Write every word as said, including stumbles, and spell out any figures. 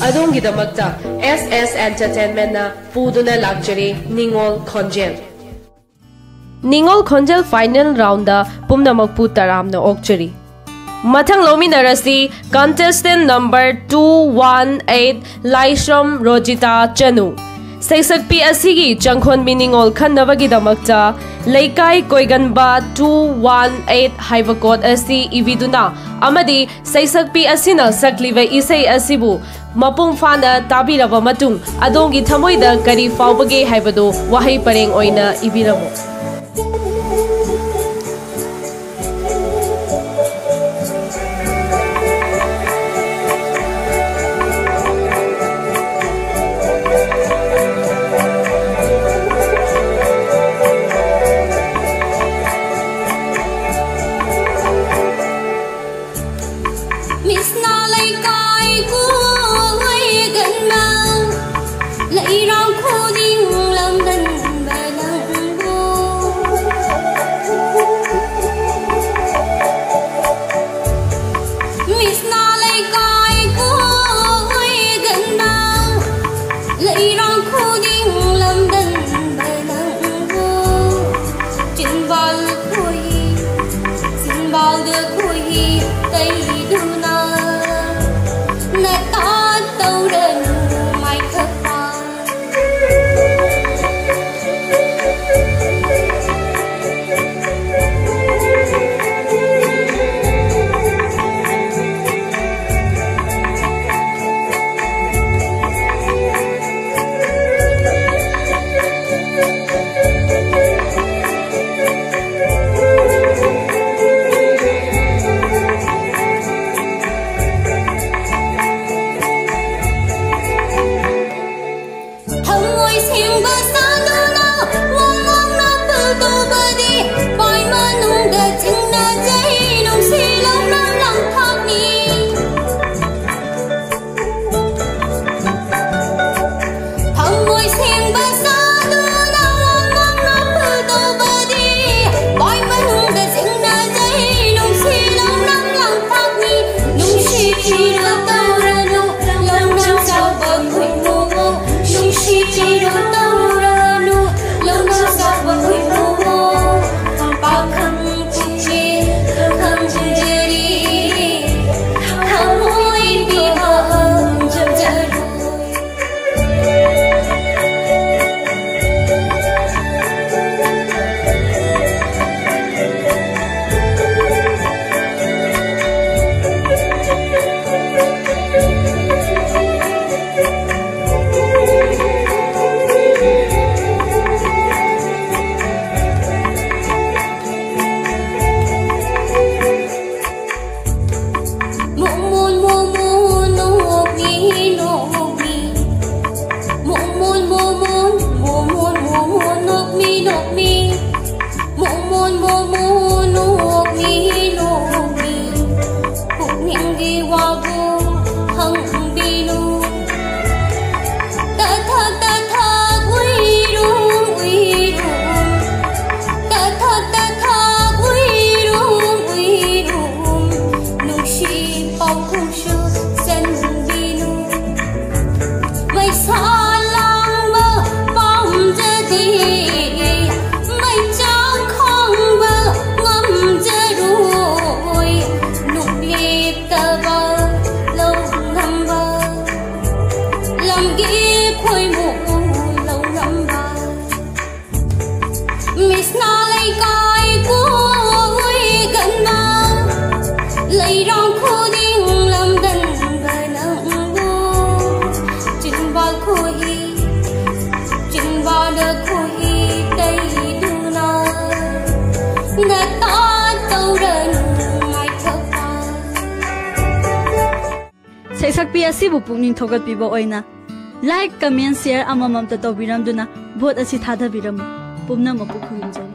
ꯑꯗꯣꯝꯒꯤꯗꯃꯛꯇ ꯑꯦꯁ ꯑꯦꯁ ꯑꯦꯟꯇꯔꯇꯦꯟꯃꯦꯟꯅ ꯄꯨꯗꯨꯅ ꯂꯥꯛꯆꯔꯤ ꯅꯤꯉꯣꯜ ꯈꯣꯟꯖꯦꯜ꯫ ꯅꯤꯉꯣꯜ ꯈꯣꯟꯖꯦꯜ ꯐꯥꯏꯅꯦꯜ ꯔꯥꯎꯟꯗ ꯄꯨꯝꯅꯃꯛꯄꯨ ꯇꯔꯥꯝꯅ ꯑꯣꯛꯆꯔꯤ꯫ ꯃꯊꯪ ꯂꯧꯃꯤꯟꯅꯔꯁꯤ contestant number two one eight, ꯂꯥꯏꯁ꯭ꯔꯝ ꯔꯣꯖꯤꯇꯥ ꯆꯅꯨ꯫ ꯁꯩꯁꯛꯄꯤ ꯑꯁꯤꯒꯤ ꯆꯪꯈꯣꯟꯕꯤ ꯅꯤꯉꯣꯜ ꯈꯟꯅꯕꯒꯤꯗꯃꯛꯇ ꯂꯩꯀꯥꯏ ꯀꯣꯏꯒꯟꯕ two one eight ꯍꯥꯏꯕ ꯀꯣꯗ ꯑꯁꯤ ꯏꯕꯤꯗꯨꯅ ꯑꯃꯗꯤ ꯁꯩꯁꯛꯄꯤ ꯑꯁꯤꯅ ꯁꯛꯂꯤꯕ ꯏꯁꯩ ꯑꯁꯤꯕꯨ ꯃꯄꯨꯡ ꯐꯥꯅ ꯇꯥꯕꯤꯔꯕ ꯃꯇꯨꯡ ꯑꯗꯣꯝꯒꯤ ꯊꯃꯣꯏꯗ ꯀꯔꯤ ꯐꯥꯎꯕꯒꯦ ꯍꯥꯏꯕꯗꯨ ꯋꯥꯍꯩ ꯄꯔꯦꯡ ꯑꯣꯏꯅ ꯏꯕꯤꯔꯝꯃꯨ꯫ ꯁꯩꯁꯛꯄꯤ ꯑꯁꯤꯕꯨ ꯄꯨꯛꯅꯤꯡ ꯊꯧꯒꯠꯄꯤꯕ ꯑꯣꯏꯅ like, comment, share ꯑꯃꯃꯝꯇ ꯇꯧꯕꯤꯔꯝꯗꯨꯅ vote ꯑꯁꯤ ꯊꯥꯗꯕꯤꯔꯝꯃꯨ꯫ ꯄꯨꯝꯅꯃꯛꯄꯨ ꯈꯨꯔꯨꯝꯖꯔꯤ꯫